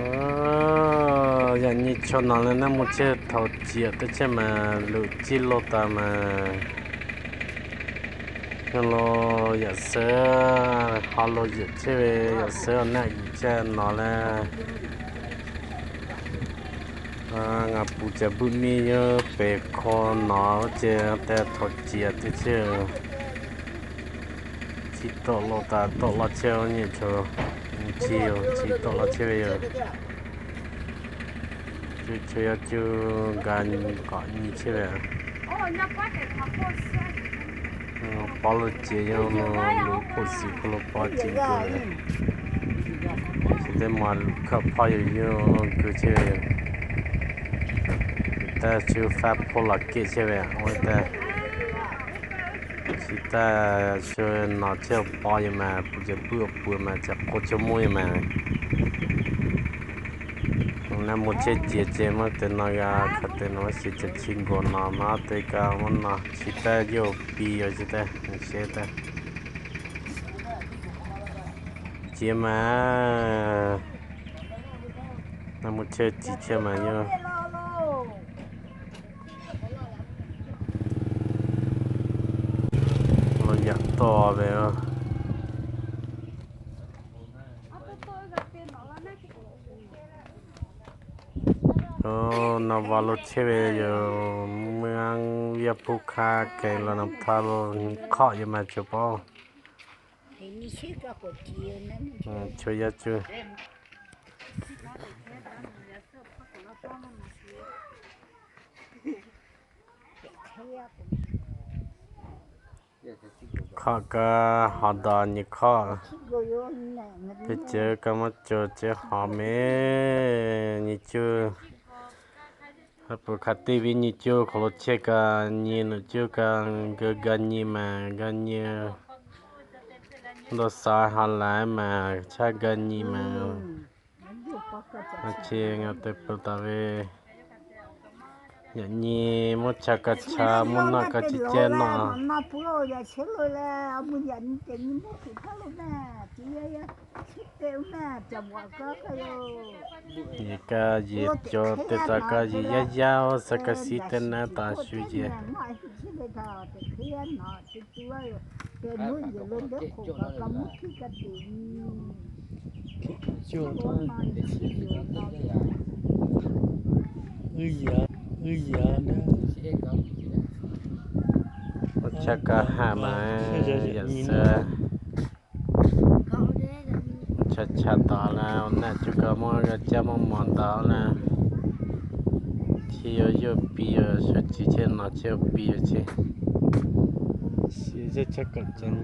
Yaꞈ nyi chaw nawˬ leh naˆ mvuh chehˇ htaoˍ ciˍ teˇ chehˇ maˬ luꞈ ciˇ lo taˍ maˬ. Nyi lo yaꞈ suhˉ ha lo yehˬ chehˇ ve, yaꞈ suhˉ awˬ naˆ yuˬ chehˇ nawˬ leh, ngaˬ puˍ caˍ buˆ miˇ yawˇ pehˬ hk'aw nawˬ oˇ ceh te htaoˍ ciˍ teˇ chehˇ. Chi tawˆ lo taˍ, tawˆ laˇ chehˇ ve nyi chaw, chi yoˬ, chi tawˆ laˇ chehˇ ve yoˬ. Cuˇ chaw yaˇ cuˇ ga k'awꞈ nyi chehˇ ve. Paw lo ceˬ yawˇ lo luˬ hk'oˆ suhˍ hk'aw lo paw ceˬ keu ve. Chi teˇ maˬ luˬ hkawˇ hpawˇ yoˬ, yawˇ keu chehˇ ve yoˬ. Taˇ shu faˇ hpoˇ laˬ kehˇ chehˇ ve, oˇ ve teˇ chi taˇ shu nawˬ chehˇ paw yoˬ maˬ, puˍ ceh puiˉ awˬ puˍ maˬ, ceh k'oˆ chaw mawˇ yoˬ maˬ. Naˆ mvuh chehˇ ciˍ ceh maˇ te nawˬ g'a hk'aˬ te nawˬ shiˍ ceh chi gawˬ nawˬ maˇ te kaꞈ maˇ nawˬ chi taˇ yawˇ piˇ yoˬ, chi taˇ shehˍ taˇ ciˍ maˬ. Naˆ mvuh chehˇ ciˍ chehˇ maˬ yawˇ lo yaꞈ tawˆ ve. Nawˬ va lo chehˇ ve yoˬ, mvuhˇ yaˇ hpu hk'a kehˬ lo nawˬ htaˇ lo hk'awˆ yoˬ maˬ cawˬ paw. Chaw yaˇ cuˇ hk'aˆ kaˇ hawˍ daꞈ nyi hk'awˆ. Teˇ ceuˬ kaꞈ maˇ cawˬ ceh hawˍ mehˍ nyi cuˇ. Peuˬ hk'aˬ te ve nyi cuˇ hk'aw lo chehˇ kaꞈ nyi nawˬ cuˇ kaꞈ geu ga nyi maˬ, ga nyi dawˇ sha ha laiˉ maˬ, chaˇ ga nyi maˬ. Chi ngaˬ te peuˬ taˍ ve, yaꞈ nyi mvuhˇ cha kaꞈ cha, mvuhˇ naˆ kaꞈ chi ceh nawˬ yeˬ kaˇ yeˬ cawˬ te taˍ kaˇ yeˬ yaˇ yaˇ oˇ suh kaˇ shiˉ teˇ naˉ taˍ shu yeˬ. Awˬ chaˇ kaꞈ haꞈ maˬ, yaꞈ suhˉ chaˇ chaˇ taˍ la, awˬ naˆ cuˇ kaꞈ maˇ g'a caˇ maˇ mawˬ daꞈ la. Chi yawˇ yawˇ piˇ yoˬ, shu chi chehˇ nawˬ chehˇ piˇ yoˬ chehˇ. Chi yawˇ chaˇ kaꞈ ca nyi